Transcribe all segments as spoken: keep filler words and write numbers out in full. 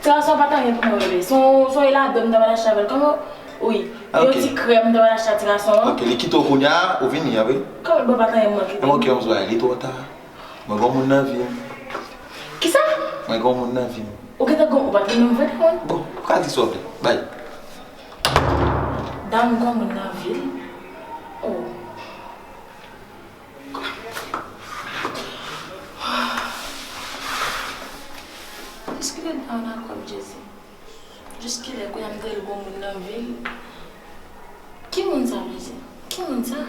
Ti gason pa t anyen pou mwen, bebe. Se yon, se yon eladon m ta pral achte avè l. Kòman, wi. Ah, yon ti krèm m ta pral achte a ti gason an. Ok, li kite w kounye a, ou vini a, wi. Kòman, bon, pa t anyen m manke. Ok, yon zwa, li twò ta. Mwen gen yon moun nan vi m. Kisa? Mwen gen yon moun nan vi m. Ou gentan gen, ou pa t gen menm vre, daron? Bon, ou ka di sa w vle. Bay. Daron gen yon moun nan vi l? Oh. Jis kilè daron nan kò m, Jezi? Jis kilè kounye a m te gen yon moun nan vi l? Ki moun sa, Jezi? Ki moun sa?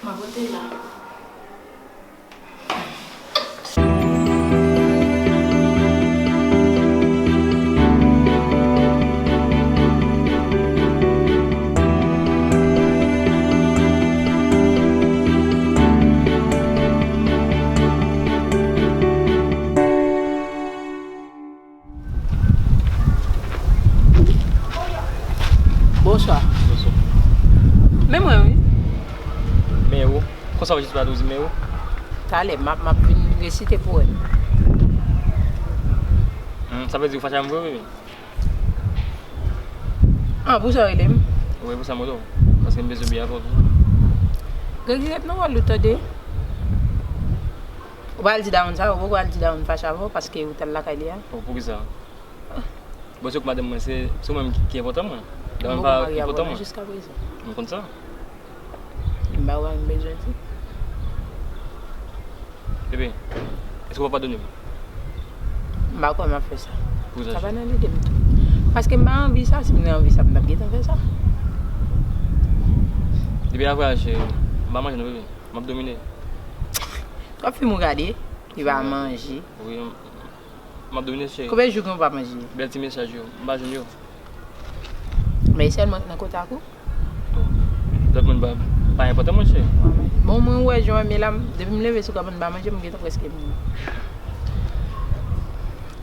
M ap rete la. Bonswa. Bonswa. Men mwen, wi. Men ou? Konsa ou jis pa tou di men ou? Talè, m ap, m ap vin resite powèm. Hmm, sa vle di ou fache avè m vre, wi? Ah, pou sa w rele m? Wi, pou sa m rele w. Paske m bezwen byen avè w tou. Regrèt nan wòl ou tande. Ou pral di daron sa, ou poko al di daron fache avè w paske ou t al lakay li a. Oh, poukisa? Bon, se madanm mwen, se, se ou menm ki, ki enpòtan mwen. Daron pa enpòtan mwen. Jiskaprezan. M konn sa. M ba ou a m bezwen di. Bebe, èske w pa padone m? M pa kwè m ap fè sa. Poukisa? Sa pa nan lide m tou. Paske m pa anvi sa, si m te anvi sa, m t ap gentan fè sa. Depi avè a, cheri, m pa manje non, bebe. M ap domine. W ap fè m gade, li pa manje. Wi, m, m ap domine, cheri. Konbyen jou gen w pa manje? Bèl ti mesaj yo, m pa jwenn yo. Men sèlman nan kontak ou? Lòt moun pa, pa enpòtan mwen, cheri. Bon, mwen wè jan w renmen la, depi m leve sou kò m pa manje, m gentan prèske mouri.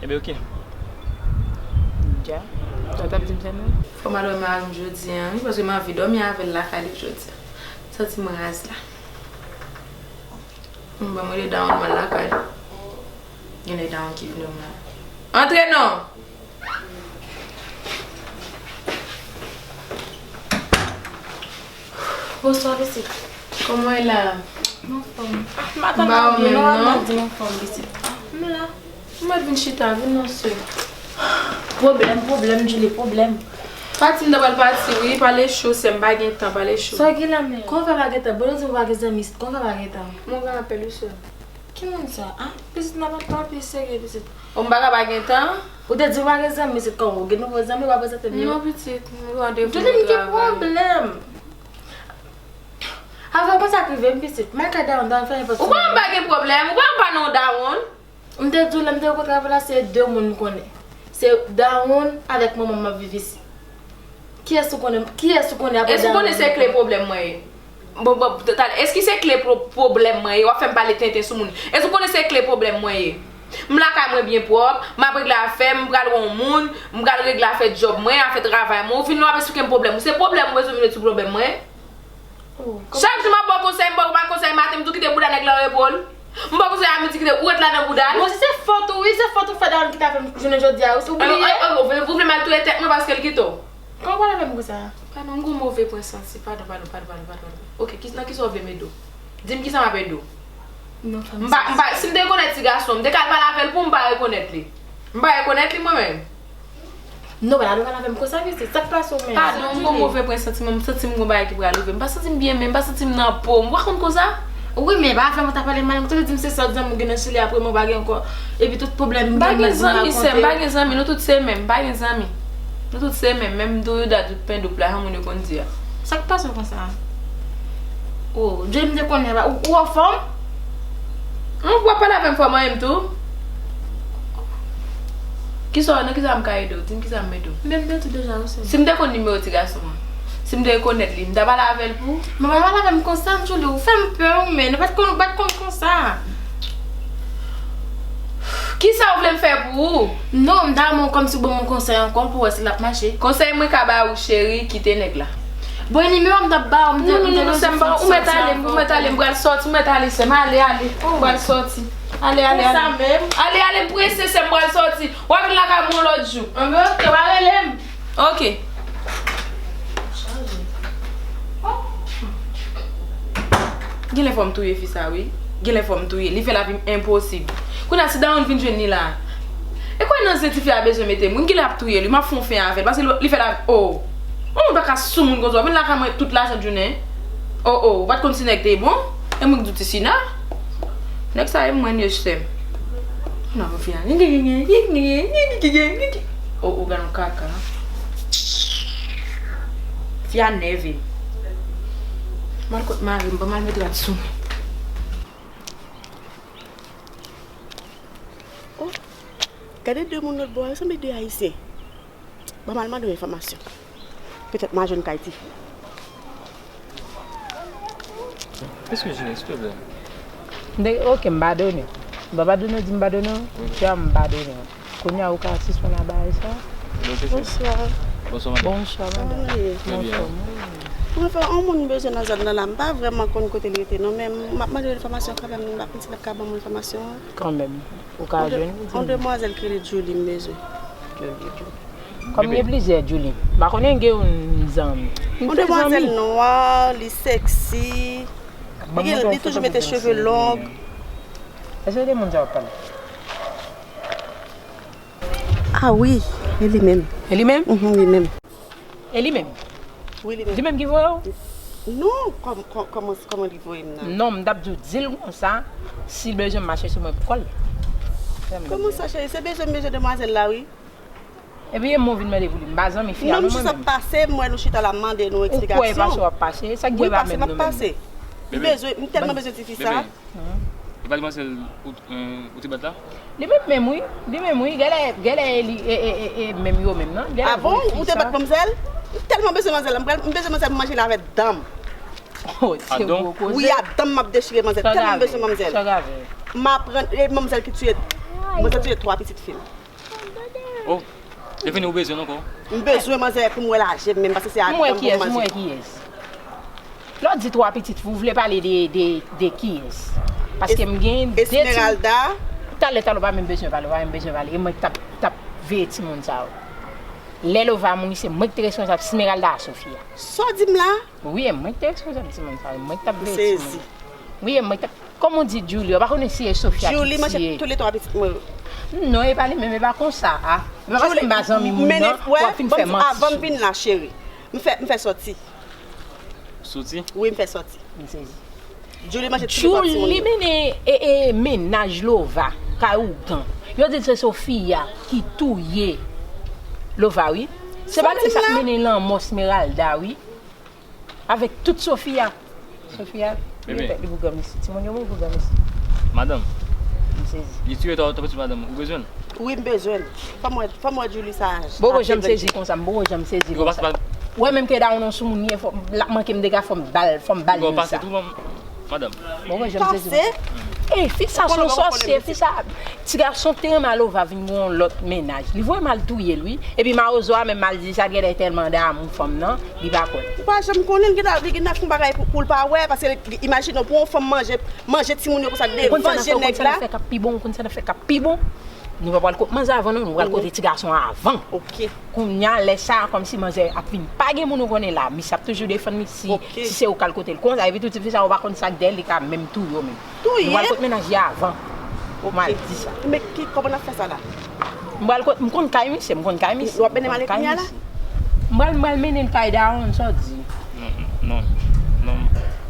Ebyen, oke. Dja. Sa w t ap di m sèlman? Fò m al wè mari m jodi a, wi, paske m anvi dòmi avè l lakay li jodi a. M santi m raz la. Bon, mwen rele daron m al lakay li. Gen de daron ki vin wè m la. Antre non! Bonswa, pitit. Kòman w ye la? M anfòm. Ah, m pa tande w byen, non, non. Di m anfòm, pitit. M la. M mèt vin chita, vin non, sè. Pwoblèm, pwoblèm, Julie, pwoblèm. Pati m ta pral pati, wi, pale cho, sè m pa gen tan, pale cho. Sa w gen la menm? Kòman w fè pa gen tan? Bon, nou di m pa gen zanmi, kòman w fè pa gen tan? Mwen gen apèl, wi, sè. Ki moun sa? Ah, pitit, n ap pale serye, pitit. O, m pa ka pa gen tan? Ou te di w pa gen zanmi, pitit, kòman? Ou gen nouvo zanmi, w ap prezante m yo? Non, pitit, m gen randevou pou travay. Julie, m gen pwoblèm. Avan konsa k rive m, pitit, m al kay dawonn, dawonn fè nenpòt sa. Ou kwè m pa gen pwoblèm? Ou kwè m pa nan yon dawonn? M te di w, lè m te rankontre avè l la, se de moun m konnen. Se dawonn avèk manman m ap viv isi. Kiyès ou konnen, kiyès ou konnen apre dawonn? Èske w konnen se kle pwoblèm mwen ye? Bon, bon, talè, èske se kle pwo-, pwoblèm mwen ye? W ap fè m pale tenten sou moun. Èske w konnen se kle pwoblèm mwen ye? M lakay mwen byen pwòp, m ap regle afè m, m pral wè yon moun, m pral regle afè djòb mwen, afè travay mwen. Ou vin la w ap esplike m pwoblèm ou. Se pwoblèm ou bezwen vin met sou pwoblèm mwen? Oh, kòman? Chak jou m ap ba w konsèy, m ba w konsèy maten, m di w kite bouda nèg la repo l. M ba w konsèy a midi, kite ou ret la nan bouda l. Bon, si se fòt ou, wi, se fòt ou fè dawonn ki ta fè m jounen jodi a, wi, si w bliye. Ou vle, ou vle m al touye tèt mwen paske l kite w? Kòman w pale avè m konsa? Padon, m gon move pwen santi. Padon, padon, padon, padon, padon, padon. Oke, ki, nan kisa w vle m ede w? Di m kisa m ap ede w. Non, fè m santi. M pa, m pa, si m te rekonèt ti gason, m te ka al pale avè l pou m pa rekonèt li. M pa rekonèt li mwen menm. Non, pa ta dwe pale avè m konsa, pitit. Sa k pase w menm? Padon, m gon move presantiman, m santi m gon bagay ki pral rive. M pa santi m byen menm, m pa santi m nan po m. Ou pa konn konsa? Wi, men pa fè mwen ta pale mal, m tonbe di m se sèl zanmi w gen nan Chili, apre mwen pa gen ankò. Epi tout pwoblèm m gen, m pa di m rakonte. M pa gen zanmi, sè m, m pa gen zanmi, nou tout se menm, m pa gen zanmi. Nou tout se menm, menm dou yo dat dout pen doub la, jan moun yo konn di a. Sa k pase w konsa? Oh, Jay, m te konnen, ou, ou anfòm? An, w ap pale avè m fò m anyen m tou? Kisa, nan kisa m ka ede w? Di m kisa m ede w. Men m te di w deja, wi, sè m. Si m te konn nimewo ti gason an, si m te rekonèt li, m ta pale avè l pou ou. Men pa pale avè m konsa, Julie, ou fè m pè, wi, men nou pa t konn, ou pa t konn konsa. Kisa w vle m fè pou ou? Non, m ta renmen w kòmsi w ban m yon konsèy ankò pou w wè si l ap mache. Konsèy mwen ka ba ou, cheri, kite nèg la. Bon, e nimewo m t ap ba w, m te, non, non, non, sè m, ou mèt ale, ou mèt ale, m pral sòti, ou mèt ale, sè m, ale, ale, m pral sòti. Ale, ale, ale. Konsa menm. Ale, ale, prese, sè m pral sòti. W a vin lakay mwen yon lòt jou. Anben, oke, w a rele m. Oke. Genlè fò m touye fi sa, wi. Genlè fò m touye l. Li fè lavi m enposib. Kounye a, si dawonn vin jwenn li la. E kwè nan zen tifi a bezwen mete m. Wi, m genlè ap touye li. M ap fè yon fen avè l. Paske li fè lavi, oh. Yon moun pa ka soumoun konsa. W vin lakay mwen tout lajan jounen. Oh, oh. Ou pa t konn si nèg te bon? E mwen ki di w ti Sina. Nèg sa e mwen ye, sè m. Nan, fi a. O, o, gad yon kaka. Fi a nève m. M al kot mari m, ban m al met rad sou mwen. Oh, gade de moun lòt bò a, yo sanble de Ayisyen. Ban m al mande yon enfòmasyon. Petèt m a jwenn kay tifi. Eskize, silvouplè. M te, oke, m padone w. M pa padone w, di m padone w. Wi. Dja m padone w. Kounye a, ou ka sispann ap bagay sa? Bonswa. Bonswa, madanm. Bonswa, madanm. Kòman w ye? Trè byen. Mwen fè yon moun bezwen nan zòn nan la. M pa vrèman konn kote l rete, non, men m ap mande l enfòmasyon kanmenm. M pa konn si l ap ka ban mwen enfòmasyon an. Kanmenm. Ou ka jwenn li, di m. Yon demwazèl ki rele Julie, m bezwen. Julie, Julie. Kòm gen plizyè Julie. M pa konnen gen yon zanmi. Yon demwazèl nwa, li sexy. Li gen, li toujou mete cheve long. Èske se de moun sa w ap pale? Ah wi, e li menm. E li menm? Mhm, li menm. E li menm? Wi, li menm. Li menm ki voye w? Non, kòm, kòm, kòman, kòman li voye m nan? Non, m t ap di w, di l konsa, si l bezwen m mache sou mwen pou kò l. Kòman sa, cheri? Se bezwen m bezwen demwazèl la, wi. Epi e mwen w vin mande pou li. M pa zanmi fi a non, mwen menm. Non, m jis ap pase, m wè nou chita la, m mande nou eksplikasyon. Ou kwè pase w ap pase? Sa k gen pa menm nou menm? Wi, pase m ap pase. M bezwen, m tèlman bezwen tifi sa. E pa demwazèl ou, euh, ou te bat la? Li menm menm wi, li menm wi, genlè, genlè e li, e, e, e, e menm yo menm nan. Ah bon, ou te bat manmzèl? M tèlman bezwen manzèl la, m pral, m bezwen manzèl pou manje l avèk dan m. Oh, se gwo koze. Wi, a dan m m ap dechire manzèl, tèlman m bezwen manzèl. M aprann, e manzèl ki tiye, manzèl tiye twa pitit fi m. Oh, se fini ou bezwen l ankò? M bezwen manzè pou m wè laje m menm, paske se a dan m pou m manje. M wè kiyès, m wè kiyès. Lè w di twa pitit fi w, w vle pale de, de, de kiyès? Paske m gen de ti... Esmeralda. Talè, talè, w pa menm bezwen pale, w pa menm bezwen pale. E mwen k t ap, t ap veye timoun sa yo. Lè Lova mouri, se mwen ki te responsab Smeralda a Sofia. Sa w di m la? Wi, e mwen ki te responsab timoun sa yo. E mwen ki t ap veye timoun. M sezi. Wi, e mwen ki t ap Kòm ou di Julie, ou pa konnen si e Sofia ki tiye. Julie manje tou le twa pitit mwen yo. Non, e pa li menm, e pa konsa a. E pa paske m pa zanmi moun nan, w ap vin fè manti sou mwen. Avan m vin la, cheri, m fè, m fè sòti. Sòti? Wi, m fè sòti. M sezi. Julie manje tou le twa timoun yo. Julie mennen, e, e, mennaj Lova kay ougan. Yo di l se Sofia ki touye Lova, wi. Se pa li sa k mennen lanmò Smeralda, wi. Avèk tout Sofia. Sofia, li tèt li pou granmesi. Timoun yo mouri pou granmesi. Madanm. M sezi. Li tiye twa, twa pitit madanm, ou bezwen l? Wi, m bezwen l. Fò m wè, fò m wè Julie sa. Poko janm sezi konsa, m poko janm sezi konsa. Ou wè menm ke dawonn on soumoun ye, fò, l ap manke m dega, fò m ba l, fò m ba l youn sa. Madanm. Poko janm sezi konsa. E, fi sa se yon sòsye, fi sa. Ti gason te renmen Alova vin gen yon lòt mennaj. Li voye m al touye l, wi. Epi mawozo a menm mal di sa, genlè tèlman damou fanm nan, li pa kwè. Ou pa janm konnen, li gentan, li gentan fè yon bagay pou, pou l pa wè, paske li, imajine w, pou yon fanm manje, manje timoun yo konsa devan je nèg la. Ou konn sa n ap fè k ap pi bon, ou konn sa n ap fè k ap pi bon? Nou pa pral kot manzè avan non, nou pral kote ti gason an avan. Ok. Kounye a, lè sa a, kòmsi manzè ap vin pa gen moun ou konnen la, misye ap toujou defann li si, si se ou k al kote l konsa, epi tou ti fi sa, ou pa konn sa k dèyè l, li ka menm touye w menm. Touye? Nou pral kot mennaj li avan. Ok. Mal di sa. Men ki, kòman n ap fè sa la? M pral kot, m konn kay misye, m konn kay misye. W ap mennen m ale kounye a la? M pral, m pral mennen l kay dawonn, sa w di? Non, non, non,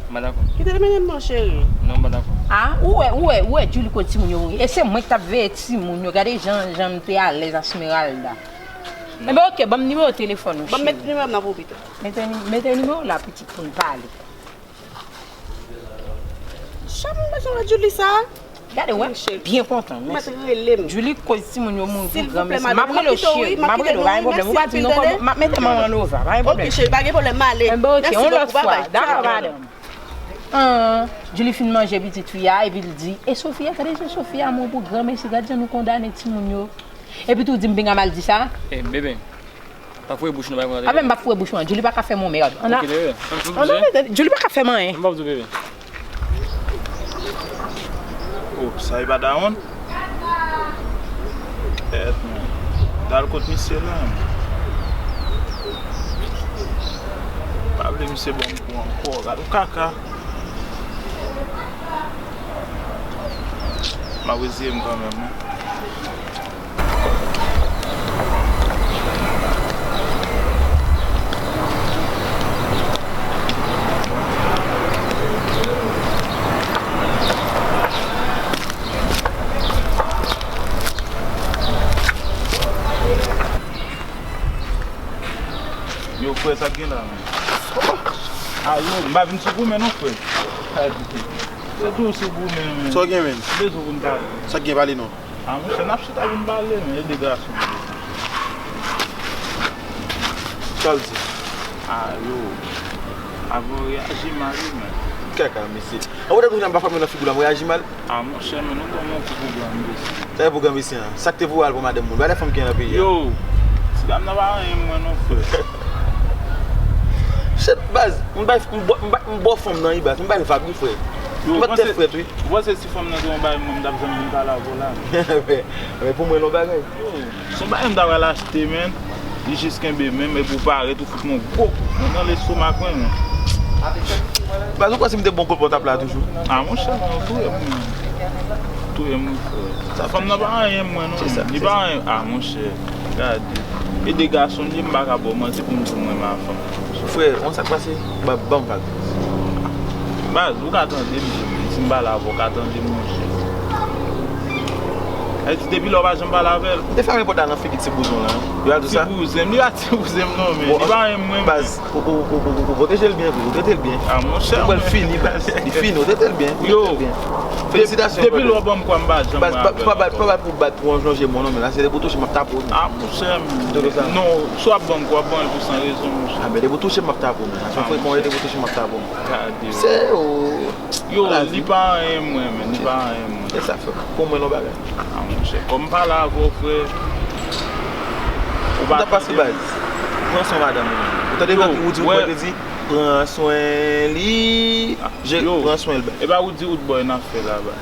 m pa dakò. Kite l mennen m non, cheri. Non, m pa dakò. A, ou wè, ou wè, ou wè Julie kote timoun yo mouri. E se mwen ki t ap veye timoun yo. Gade jan, jan m te alèz a Smeralda. Enben, oke, ban m nimewo telefòn ou, cheri. Ban m met nimewo m nan pou ou pito. Mete ni-, mete nimewo w la, pitit, pou n pale. Sa m bezwen wè Julie sa. Gade, wè, byen kontan, mèsi. Julie koz timoun yo mouri pou granmesi. M ap rele w, cheri, m ap rele w, pa gen pwoblèm. Ou pa di non, kòman, m ap mete manman Lova, pa gen pwoblèm. Ok, cheri, pa gen pwoblèm, m ale. Enben, oke, yon lòt fwa. Dakò, madanm. An, Julie fin manje pitit fi a, epi l di, e Sofia, gade jan Sofia mouri pou granmesi, gade jan nou kondane timoun yo. Epi tou di m pinga mal di sa. E, bebe, pa foure bouch nou, pa konn. Apre m pa foure bouch mwen, Julie pa ka fè m yon mèd. Ann a, ann a, Julie pa ka fè m anyen. M p ap di w bebe. Sa e pa dawonn? Kèt, men. Dal kot misye la. Pa vle misye ban m kou ankò. Gad yon kaka. M ap reziye m kanmenm, wi. Yo, frè, sa k gen la, men? A, yo, m pa vin sou goumen non, frè. Se tou sou goumen, men. Sa w gen, men? M bezwen pou n pale. Sa k gen, pale non? A, monchè, n ap chita pou n pale, men, e de gason. Sa l di? A, yo. Avan w reyaji mal, wi, men. Kaka, mesye. An, ou te tounen m pa fòme nan figi w la, m reyaji mal. A, monchè, men, nou ban m yon kou pou granmesi. Sa e pou granmesi an. Sa k te voye al pou madanm moun. Ba lè fanm ki gen nan peyi a. Yo, ti dam nan pa anyen mwen non, frè. Shit, baz, m bay, m bò, m bay, m bò fanm nan, wi, baz. M bay l vag, wi, frè. Yo, m bat tèt frèt, wi. Ou panse si fanm nan te yon bagay mwen, m t ap janm vin pale avè w la, men. Men, men pou mwen, l yon bagay. Yo, se yon bagay m ta pral achte, men. Li jis kenbe men m, epi w parèt, ou fout mwen yon gwo kout pwen nan lestomak mwen, men. Baz, ou kwè si m te bon kout pwen, w t ap la toujou? A, monchè, men, ou touye m, men. Touye m, wi, frè. Fanm nan pa anyen mwen, non. Li pa anyen. A, monchè, gade. E de gason li ye, m pa ka ba w manti pou m di w mwen renmen fanm. Frè, konn sa k pase? Ba, ban m vag. Baz, ou ka tande m, si m pale avè w, ou ka tande m, monchè. Sa vle di, depi lè w pa janm pale avè l? M te fèmen pòt la nan figi ti bouzen w lan. Yo al di sa? Ti bouzen m, li pa ti bouzen m non, men. Li pa renmen mwen, men. Baz, ou, ou, ou pwoteje l byen vre, ou trete l byen. A, monchè, mwen. Ou wè l fini, baz. Li fini, ou trete l byen, ou trete l byen. Yo. Felisitasyon, brother. Depi lè w ban m kwa, m pa janm pran avè l ankò. Baz, pa, pa, pa, pa bat pou bat pou w lonje men w non, men la se depi w touche m ap tape w, men. A, monchè, m. Non, si w ap ban m kwa, ban l pou san rezon, monchè. A, men depi w touche m ap tape w, men. Sa fè kòman depi w touche m ap tape w. Gade. Se, o. Yo, li pa anyen mwen, men, li pa anyen mwen. E sa fè. Pou mwen, non, bagay. A, monchè, kòm m pale avè w, frè. Ou pa tande m. Baz. Pran swen madanm ou. Ou tande lòt ou di, ou di, pran swen li. Pran swen l, baz. E pa ou di ou t bòy n ap fè la, baz.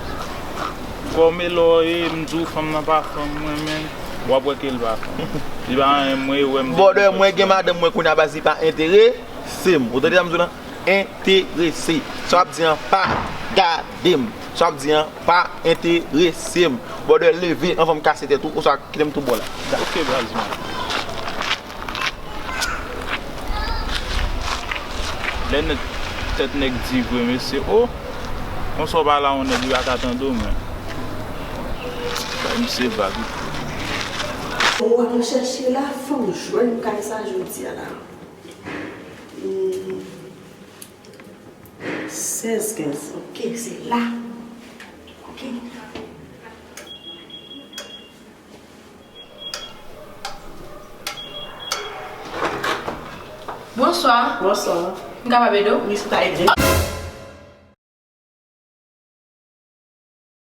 Kòm e lò e, m di w fanm nan pa fanm mwen, men w ap wè ke l pa fanm. Li pa anyen mwen, e wè m. Brother, mwen gen madanm mwen kounye a, baz, li pa enterese m. Ou tande sa m di w lan? Enterese. Sa w ap di an pa gade m. Sa w ap di an pa enterese m. Brother, leve anvan m kase tèt ou, oswa kite m tou bò la. Ok, baz mwen. Lè nèg, tèt nèg di vre, mesye, o. Konsa w pale a yon nèg, li pa ka tande w, men. Bay misye vag. Ou wè mwen chèche la, fò m jwenn kay sa jodi a la. Hmm. Sèz kenz. Ok, se la. Ok. Bonswa. Bonswa. M kapab ede w? Wi, si w ta ede m.